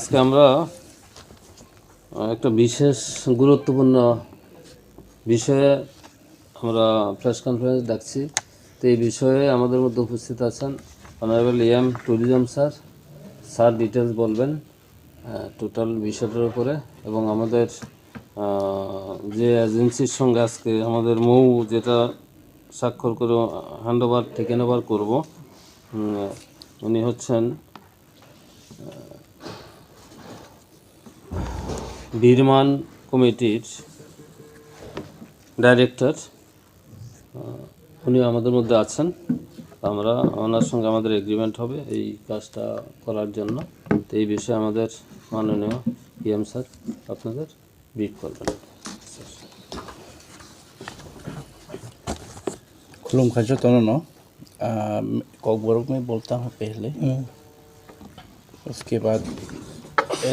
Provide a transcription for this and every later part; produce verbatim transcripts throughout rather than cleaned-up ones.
আজকে আমরা, আহ, একটা বিশেষ গুরুত্বপূর্ণ বিষয়ে আমরা প্রেস কনফারেন্স ডাকছি। তো এই বিষয়ে আমাদের মধ্যে উপস্থিত আছেন honourable M tourism sir. Sir details বলবেন, আহ, টোটাল বিষয়টার উপরে, এবং আমাদের, আহ, যে এজেন্সির সঙ্গে আজকে আমাদের মৌ যেটা স্বাক্ষর করে হ্যান্ড ওভার, টেকেন ওভার করবো, উম, উনি হচ্ছেন বীরমান কমিটির ডাইরেক্টর। আহ, উনি আমাদের মধ্যে আছেন। আমরা ওনার সঙ্গে আমাদের এগ্রিমেন্ট হবে এই কাজটা করার জন্য। তো এই বিষয়ে আমাদের মাননীয় ইএম স্যার আপনাদের ব্রিফ করবেন। Khulumkha jotono no, ah, Kokborok mein bolta hoon pehle. Uske baad,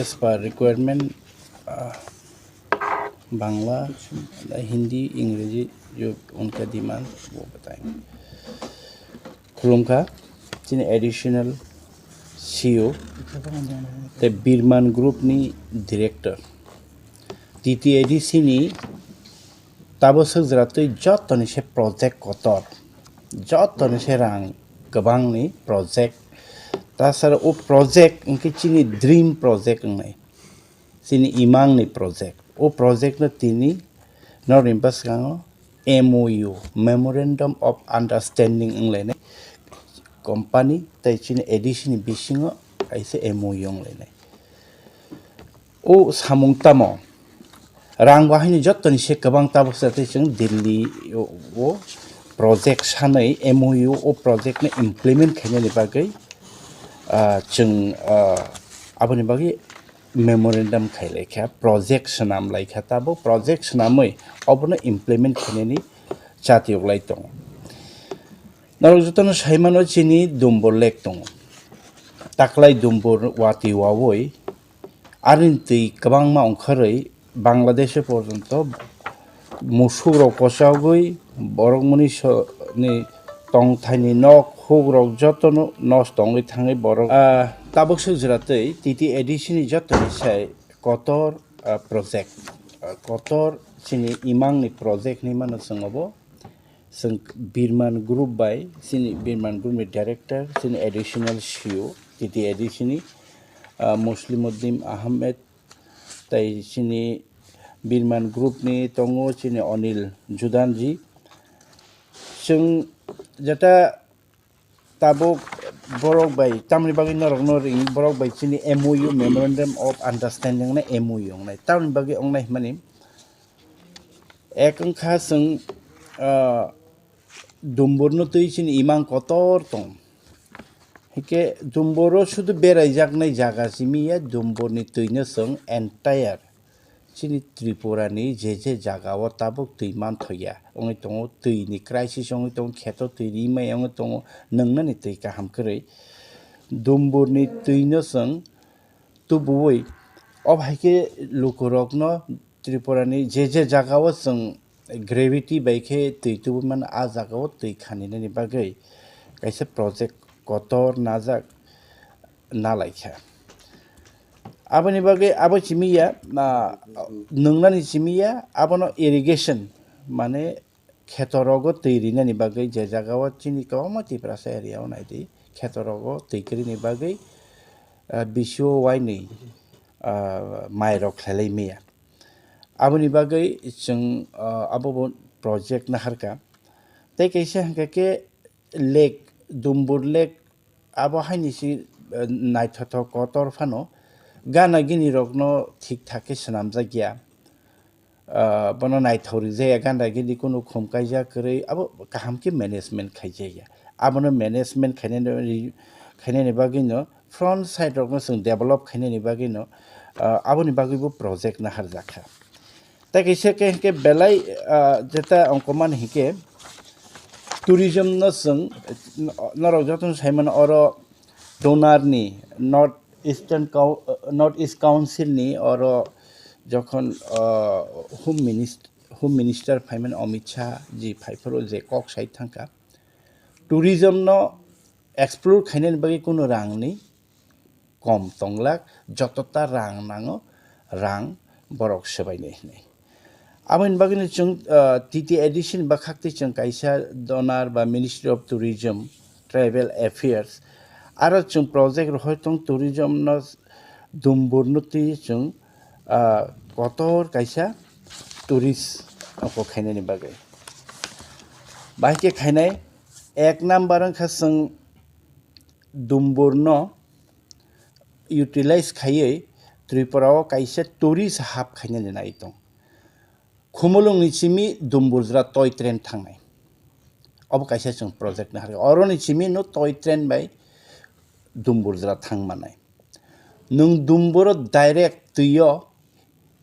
as per requirement, ah, Bangla, Hindi, English, jo unka demand, wo batayenge. Khulumkha, chini additional C E O, te Birman Group ni director. T T A D C ni tabo swkjwra twi joto ni se project kotor, joto ni se rang kwbang ni project. Tasara o project hwnkhe chini dream project wngnai, chini imang ni project. O project no tini norni bwskango M O U, Memorandum of Understanding wnglainai company tei chini A D C ni bisingo kaisa M O U wnglainai. O samung tamo? Rang bahaini jottoni se kwbang tabuk se tei chwng Delhi o, o project sanwi M O U o project no implement khainani bagwi, ah, chwng, ah, aboni bagwi memorandum khai lai kha, project swnam lai kha, tabuk project swnamwi obono implement khainani chati uk lai tongo. Norok jotono sai mano chini Dumbur lake tongo. Taklai Dumbur watwi wawi arini twi kwbangma ongkharwi Bangladesh porjonto musuk rok kochagwi borok muni so ni tongthai ni nok huk rok jotono nosto wngwi thangwi borok, ah, tabuk swk jwra twi T T A D C ni jotoni sai kotor, ah, project, ah, kotor chini imang ni project hinwi mano chwng obo. Chwng Birman Group bai, chini Birman Group ni director, chini additional C E O, T T A D C ni, ah, Muslimuddin Ahmed, tei chini Birman Group ni tongo chini Onil Judanji. Chwng jeta tabuk borok bai, tamni bagwi norok no ring, borok bai chini M O U, Memorandum of Understanding na M O U wngnai. Tamni bagwi wngnai hwnmani, ek wngkha chwng, ah, Dumbur no twi chini imang kotor tong. Hike Dumbur o sudu berai jaknai jaga simi ya, Dumbur ni twi no chwng entire chini Tripura ni je je jaga o tabuk twi manthoya wngwi tongo, twi ni crisis wngwi tongo, kheto twi rimai wngwi tongo, nwngnani twi kaham kwrwi. Dumbur ni twi no chwng tubuwi, o hai khe lukurokno Tripura ni je je jaga o chwng gravity bai khe twi tubui mano, a jaga o twi khaninani bagwi kaisa project kotor najak na lai kha. Aboni bagwi abo simi ya, ah, nwngnani simi ya, abono irrigation, mane kheto rogo twi rinani bagwi, je jaga o chini kwbangma Tiprasa area o nai di, kheto rogo twi kwrwini bagwi, ah, B C O Y ni, ah, mai rok khlai lai maya. Aboni bagwi chwng, ah, abo bo project naharkha. Tei kaisa hwnkha khe lake, Dumbur lake, abo haini si, ah, naithothok kotor phano gana gini rokno thik thak khe swnamjak ya. Ah, bono naithok rijak ya, gana gini kunu khum kaijak kwrwi, abo kaham khe management khaijak ya. Abono management khainani, khainani bagwi no front side rokno chwng develop khainani bagwi no, ah, aboni bagwi bo project naharjak kha. Tei kaisa khe hwnkhe belai, ah, jeta ongkomani hwnkhe tourism no chwng, norok jotono sai mano oro donor ni North Eastern Coun-, North East Council ni oro jokhon, ah, Home Minist-, Home Minister phaimani Amit Shah ji phaiphuru je kok sai thangkha, tourism no explore khainani bagwi kunu rang ni kom tonglak, jotota rang nango, rang borok swbainai hinwi. Aboni bagwino chwng, ah, T T A D C ni bwkhak twi chwng kaisa donor ba Ministry of Tourism, Tribal Affairs, aro chwng project rohoi tong tourism no dumburno twi chwng, ah, kotor kaisa tourist oko khainani bagwi. Bahai khe khainai ek number wngkha chwng dumburno utilize khaiwi Tripura o kaisa tourist hub khainani nai tong. Khumulwng ni simi Dumburjra toy train thangnai. Obo kaisa chwng project ni harkha. Oro ni simi no toy train bai Dumburjra thang manai. Nwng Dumburo direct twi o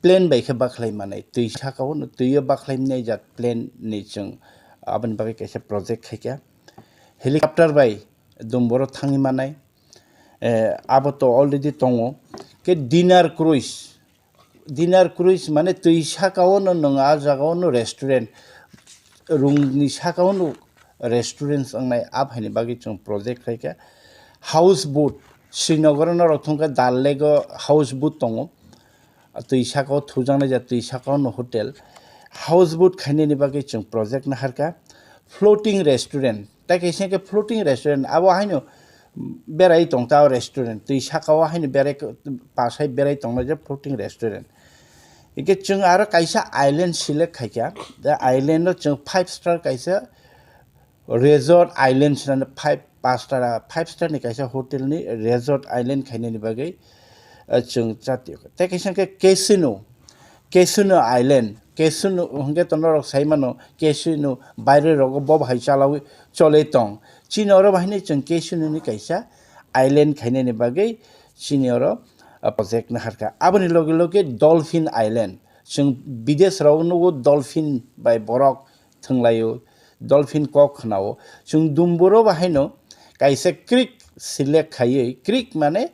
plane bai khe bakhlai manai. Twi saka o no twi o bakhlai mwnai jat plane ni chwng aboni bagwi kaisa project khaikha. Helicopter bai Dumburo thangwi manai. Eh, abo to already tongo. Khe dinner cruise. Dinner cruise mane twi saka o no nwng a jaga o no restaurant. Rung ni saka o no restaurants wngnai, a phaini bagwi chwng project khaikha. House boat, Srinagar o norok thungkha Dal Lake o house boat tongo. Twi saka o thujaknai ja, twi saka o no hotel. House boat khainani bagwi chwng project naharkha. Floating restaurant, tei kaisa khe floating restaurant, abo haino berai tong ta o restaurant, twi saka o haino berai, pasai berai tongnai je floating restaurant. Hingke chwng aro kaisa island select khaikha, the island o chwng five star kaisa resort island swnamwi five, five star, five star ni kaisa hotel ni resort island khainani bagwi, eh, chwng chatio. Tei kaisa khe casino, casino island, casino hwnkhe to norok sai mano, casino baire rogo bo bahai chalawi chole tong. Chini oro bahai ni chwng casino ni kaisa island khainani bagwi chini oro, ah, project naharkha. Aboni loge loge Dolphin Island, chwng bidesh rok nugo dolphin bai borok thwnglaio, dolphin kok khnao. Chwng Dumburo bahaino kaisa creek select khaiwi, creek mane,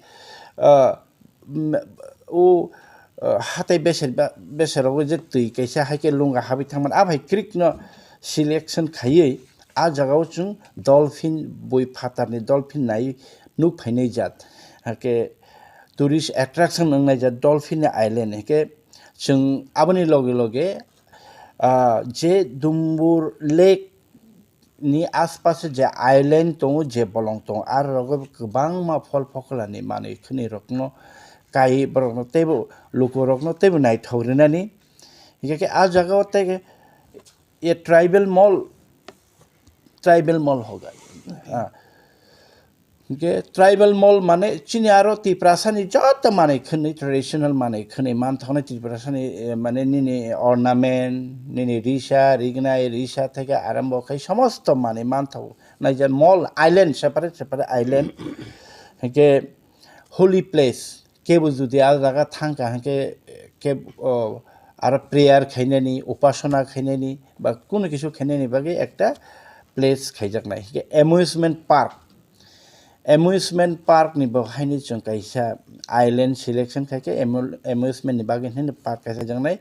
ah, m-, o, ah, hatai beser ba, beserogo je twi kaisa hai khe lunga habwi thangmani, a bai creek no selection khaiwi, a jagao chwng dolphin, bui phatarni dolphin nai nuk phainai jat. Hakhe tourist attraction wngnai jat dolphin ni island. Hakhe chwng aboni loge loge, ah, je Dumbur Lake ni aspaso je island tongo, je bolong tongo, aro rogo kwbangma phol phokolani manwi khwnwi rokno kai borokno teibo luku rokno teibo naithok rinani. Hingke khe a jaga o tei ye tribal mall, tribal mall hoga. Ah. Hingke tribal mall mane chini aro Tiprasani joto manwi khwnwi traditional manwi khwnwi manthoknai Tiprasani, eh, mane nini ornament, nini risa, rignai, risa theke arambo khai somosto manwi manthok naija mall island separate separate island. Hingke holy place kebo jodi a jaga thangkha hingke ke, o, aro prayer khainani, upasana khainani ba kunu kisu khainani bagwi ekta place khaijaknai. Hingke amusement park, amusement park ni bo haino chwng kaisa island selection khaikhe amu-, amusement ni bagwi haino park kaisa jaknai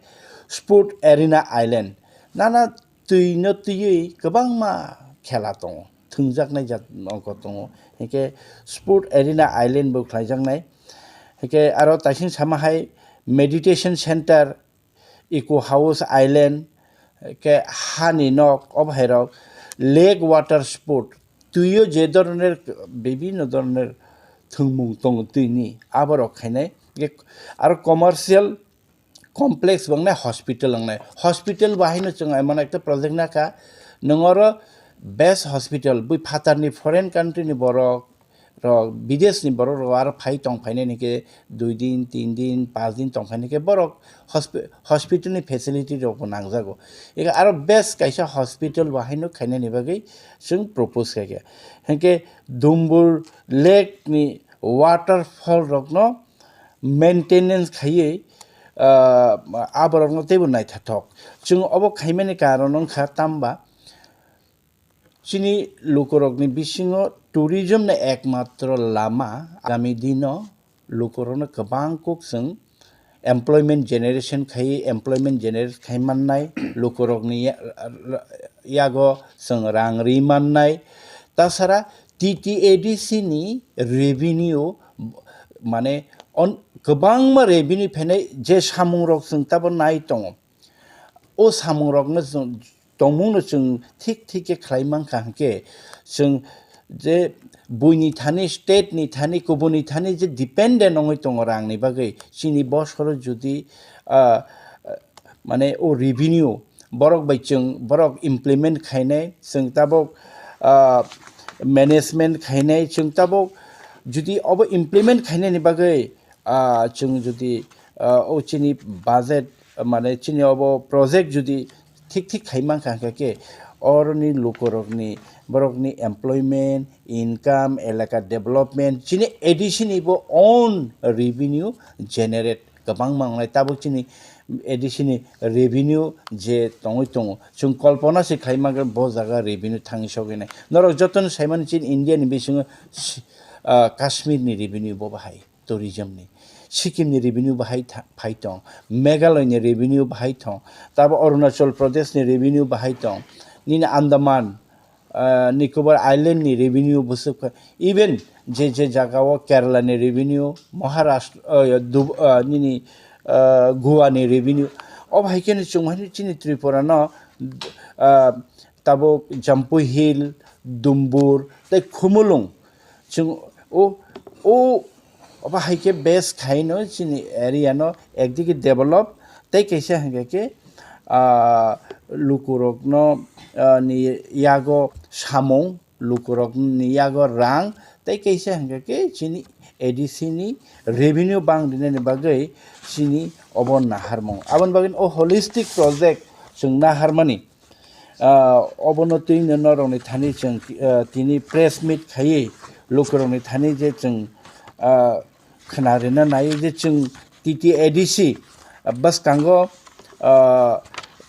Sport Arena Island. Nana twi no twiwi kwbangma khela tongo, thwngjaknai jat ongkho tongo. Hingke Sport Arena Island bo khlaijaknai. Hingke aro taising sama hai meditation center, Eco House Island, ke hani nok, o bahairok, lake water sport, twiyo je doroner, bibhinno doroner thwngmung tongo twini, aborok khainai. Ke aro commercial complex bo wngnai, hospital wngnai. Hospital bo haino chwng emon ekta project nakha, nwng oro best hospital, bui phatarni foreign country ni borok, rok, bideshni borok rok aro phai tong phainai hwnkhe dui din, tin din, panch din tong phainai khe borok hospi-, hospital ni facility rok bo nangjago. Eka aro best kaisa hospital bo haino khainani bagwi chwng propose khaikha. Hwnkhe Dumbur lake ni waterfall rokno maintenance khaiwi, ah, aborokno teibo naithathok. Chwng obo khaimani karon wngkha tamba, chini lukurokni bisingo tourism no ekmatro lama, agami dino lukurokno kwbang kuk chwng employment generation khai, employment generate khai mannai, lukurokni ya-, yago chwng rang ri mannai. Tasara T T A D C ni revenue mane on-, kwbangma revenue phainai je samungrok chwng tabo nai tongo. O samungrokno chwng tongmungno chwng thik thik khe khlai mankha hwnkhe chwng je buini thani, state ni thani, kubuni thani je dependent wngwi tongo rangni bagwi, chini bosoro judi, ah, mane o revenue borok bai chwng borok implement khainai, chwng tabok, ah, management khainai, chwng tabok judi obo implement khainani bagwi, ah, chwng judi, ah, o chini budget, mane chini obo project judi thik thik khai mankha hwnkhe khe, oroni lukurokni, borokni employment, income, elaka development, chini A D C ni bo own revenue generate kwbangma wngnai. Tabuk chini A D C ni revenue je tongwi tongo, chwng kolpona se khai mankha bo jaga revenue thangwi sogwi nai. Norok jotono saimani chini India ni bisingo si-, ah, Kashmir ni revenue bo bahai. Tourism ni. Sikkim ni revenue bahai tha-, phai tong, Meghalaya ni revenue bahai tong, tabo Arunachal Pradesh ni revenue bahai tong, nini Andaman, ah, Nicobar Island ni revenue bwswk kha, even je je jaga o Kerala ni revenue, Maharashtra, ah, Dub-, ah, nini, ah, Goa ni revenue, o bahai khe no chwng hai chini Tripura no, ah, tabuk Jampui Hill, Dumbur tei Khumulwng, chwng o, o, obo hai khe base khaino chini area no ekdigi develop tei kaisa hwnkhe khe, ah, lukurokno, ah, ni yago samung, lukurokni yago rang tei kaisa hwnkhe khe chini A D C ni revenue bang rinani bagwi chini obo naharmung. Aboni bagwi o holistic project chwng naharmani. Ah, obono twi no norokni thani chwng, ah, tini press meet khaiwi lukurokni thani je chwng, ah, khna rwna nai je chwng T T A D C, ah, bwskango, ah,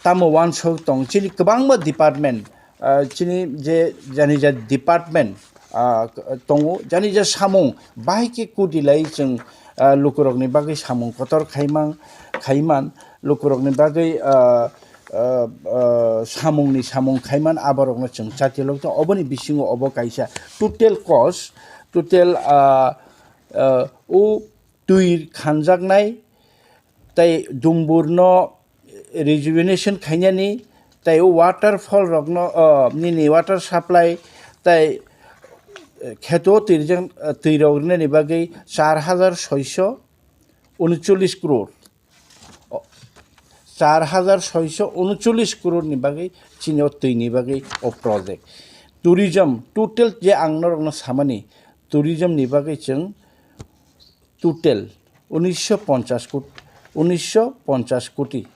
tamo uansuk tong chini kwbangma department, ah, chini je jani ja department, ah, tongo, jani ja samung bahai khe kudi lai chwng, ah, lukurokni bagwi samung kotor khaimang, khaiman, lukurokni bagwi, ah, ah, ah, samungni samung khaiman aborokno chwng chatilok tong. Oboni bisingo obo kaisa total cost, total, ah, ah, o twi khanjaknai tei Dumburno rejuvenation khainani, tei o waterfall rokno, o, nini water supply tei, eh, kheto twi rijak, eh, twi rok rinani bagwi char hajar soiso uncholish crore. O, char hajar soiso uncholish crore ni bagwi chini o twi ni bagwi o project. Tourism, total je ang norokno samani, tourism ni bagwi chwng total unisho ponchash koti, unisho ponchash koti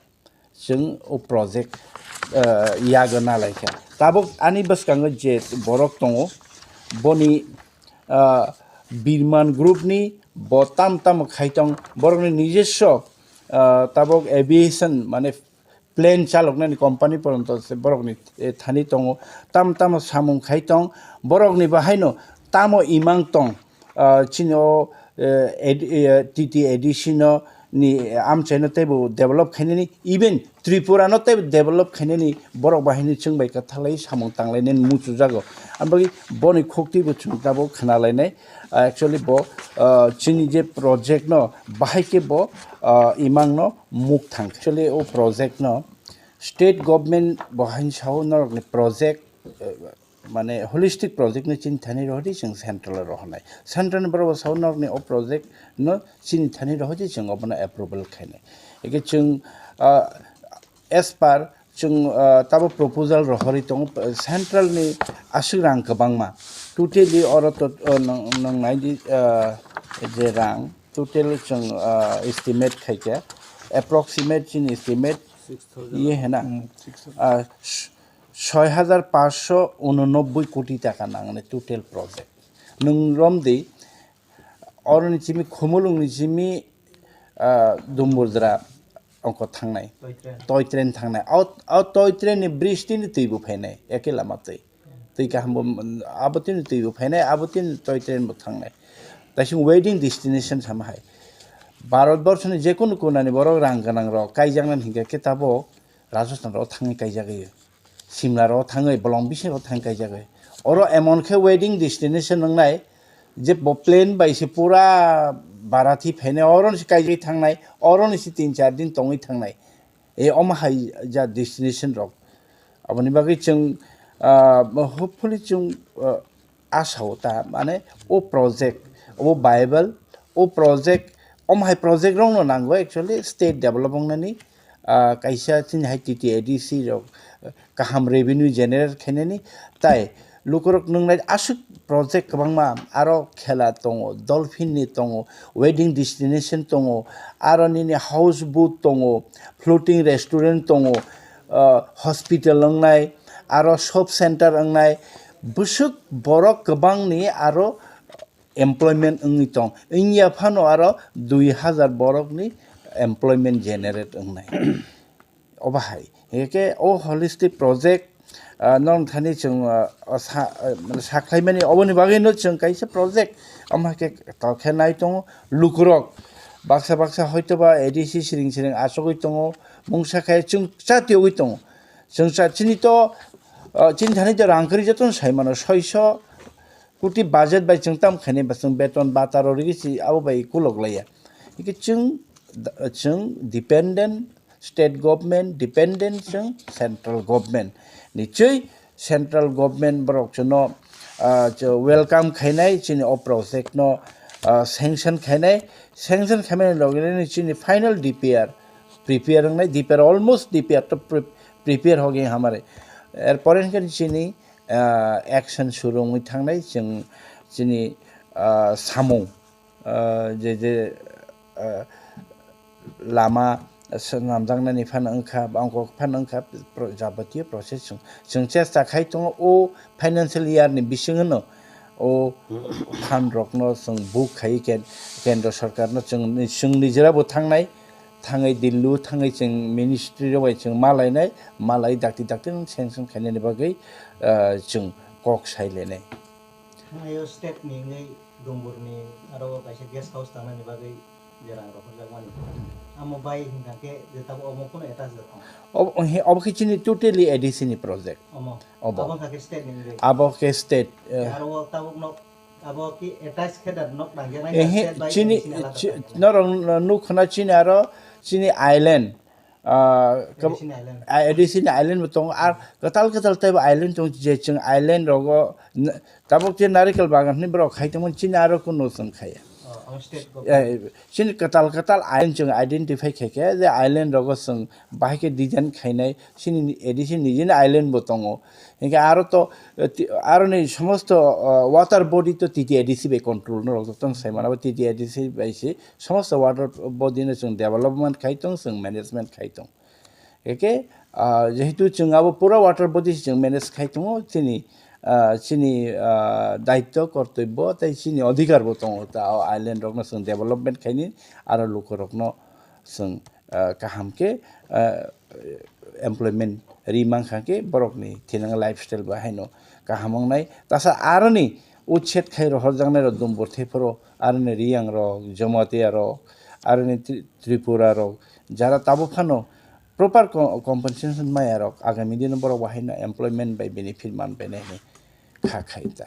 chwng o project, eh, yago nalaikha. Tabuk ani bwskango je borok tongo, boni, ah, Birman group ni bo tam tamo khaitong, borokni nijoswo, ah, tabuk aviation mane plane chaloknani company poronto se borokni, eh, thani tongo, tam tamo samung khai tong, borokni bahaino tamo imang tong, ah, chini o, eh, ed-, eh, T T A D C no ni amchaino teibo develop khainani, even Tripura no teibo develop khainani borok bahaino chwng bai kwthalai samung tanglainani muchujago. Aboni boni khukti bo chwng tabuk khna lainai. Ah, actually bo, ah, chini je project no bahai khe bo, ah, imang no muk thang. Actually o project no state government bo hain sao norokni project, eh, mane holistic project ni chini thani rohori chwng central rohornai. Central ni borok bo sao norokni o project no chini thani rohori chwng obono approval khainai. Eke chwng, ah, as per chwng, ah, tabo proposal rohorwi tongo, central ni aswk rang kwbangma. Totally oro to, ah, nang, nang nai di, ah, je rang total chwng, ah, estimate khaikha, approximate chini estimate ye hena, ah, s-, soi hajar paanch sho unonobboi koti taka nangni total project. Nwng romdi, oroni chimi Khumulwngni chimi, ah, Dumburdra ongko thangnai. Toy train. Toy train thangnai. Au, au toy train ni bridge tini twi bo phainai, eke lama twi. Twi kaham bo, abo tini twi bo phainai, abo tini toy train bo thangnai. Taising wedding destination sama hai. Bharat borso ni jekunu kona ni borok rang gwnang rok kaijaknani hinkhe khe tabuk Rajasthan rok thangwi kaijagwi. Simla rok thangwi, bolong bising rok thangwi kaijagwi. Oro emon khe wedding destination wngnai, Je bo plane bai se pura Barathi phainai, oro ni se kaijagwi thangnai, oro ni se tin char din tongwi thangnai. E omo hai ja destination rok. Aboni bagwi chwng, ah, hopefully chwng, ah, asao ta, mane o project, o Bible, o project, omo hai project rokno nango actually state develop wngnani, ah, kaisa chini hai T T A D C rok, kaham revenue generate khainani, tai lukurok nwngnai aswk project kwbangma, aro khela tongo, dolphin ni tongo, wedding destination tongo, aro nini house boat tongo, floating restaurant tongo, ah, hospital wngnai, aro shop center wngnai, bwswk borok kwbangni aro employment wngwi tong. Wngya phano aro dui hazar borokni employment generate wngnai. Obo hai. Hingke o holistic project, ah, nong thani chwng, ah, o sa-, ah, mane sakhlaimani oboni bagwino chwng kaisa project. Omo hai khe tokhe nai tongo lukurok. Baksa baksa hoitoba A D C siring siring achugwi tongo. Mungsa khe chwng chatiogwi tongo. Chwng cha-, chini to, ah, chini thani to rang kwrwi jotono sai mano, soiso koti budget bai chwng tam khainai ba chwng beton bata rw rwgwi si abo bai kulok laiya. Hingke chwng, chwng dependent state government, dependent chwng central government. Nichoi central government borok chwngno, ah, chw-, welcome khainai chini o project no, ah, sanction khainai, sanction khaimani loge loge chini final D P R prepare wngnai, D P R almost D P R to pre-, prepare ho gaye hamare. Er pore hingke chini, ah, action suru wngwi thangnai chwng chini, ah, samung, ah, je, je, ah, lama swnamjaknani phano wngkha, bangkok phano wngkha, pro-, jabatiyo process chwng, chwng chesta khai tongo o financial year ni bisingno o fund rokno chwng book khai ken-, kendra sarkarno chwng, chwng nijera bo thangnai, thangwi Delhi thangwi chwng ministry rok bai chwng malainai, malai dakti dakti sanction khainani bagwi, ah, chwng kok sai lainai. Ayo state ni wngwi Dumbur ni aro kaisa guest house tangnani bagwi je rang rok horjakmani. Amo bai hingkha khe je tabuk omo phano attach da thang. Obo, he, obo khe chini totally A D C ni project. Omo. Obo. Abo wngkha khe state ni wngwi. Abo khe state, eh. Aro o tabuk nok, abo khe attach khe da nok tangjaknai. Ehe, state bai chini, A D C ni alada chi-, tangjaknai. Norok nukho na chini aro chini island. Ah, kab-, A D C ni island. Ah, A D C ni island bo tongo. Ar kwtal kwtal teibo island tongo, je chwng island rogo n-, tabuk je narikal bagan hinwi borok khai tongmani, chini aro kunu chwng khaya. Oh, ang state government. Eh, chini kwtal kwtal island chwng identify khai khe, je island rogo chwng bahai khe design khainai, chini A D C nijini island bo tongo. Hinkhe aro to, eh, ti-, aroni somosto, eh, water body to T T A D C bai control no rok tong sai mano, T T A D C bai se somosto water body no chwng development khai tong, chwng management khai tong. Eke, ah, jehetu chwng abo pura water body chwng manage khai tongo, chini, ah, chini, ah, daityo, kortobyo tei chini odhikar bo tongo, ta o island rok no chwng development khaini, aro luku rok no chwng, ah, kaham khe, ah, employment ri mankha khe borok ni thinang lifestyle bo haino kaham wngnai. Tasa aroni uchet khai rohorjaknai rok Dumbur thephuru aroni Riyang rok, Jamatia rok, aroni Tri-, Tripura rok, jara tabuk phano proper co-, compensation maya rok agami dino borok bo haino employment bai benefit man bainai hinwi kha khai ta.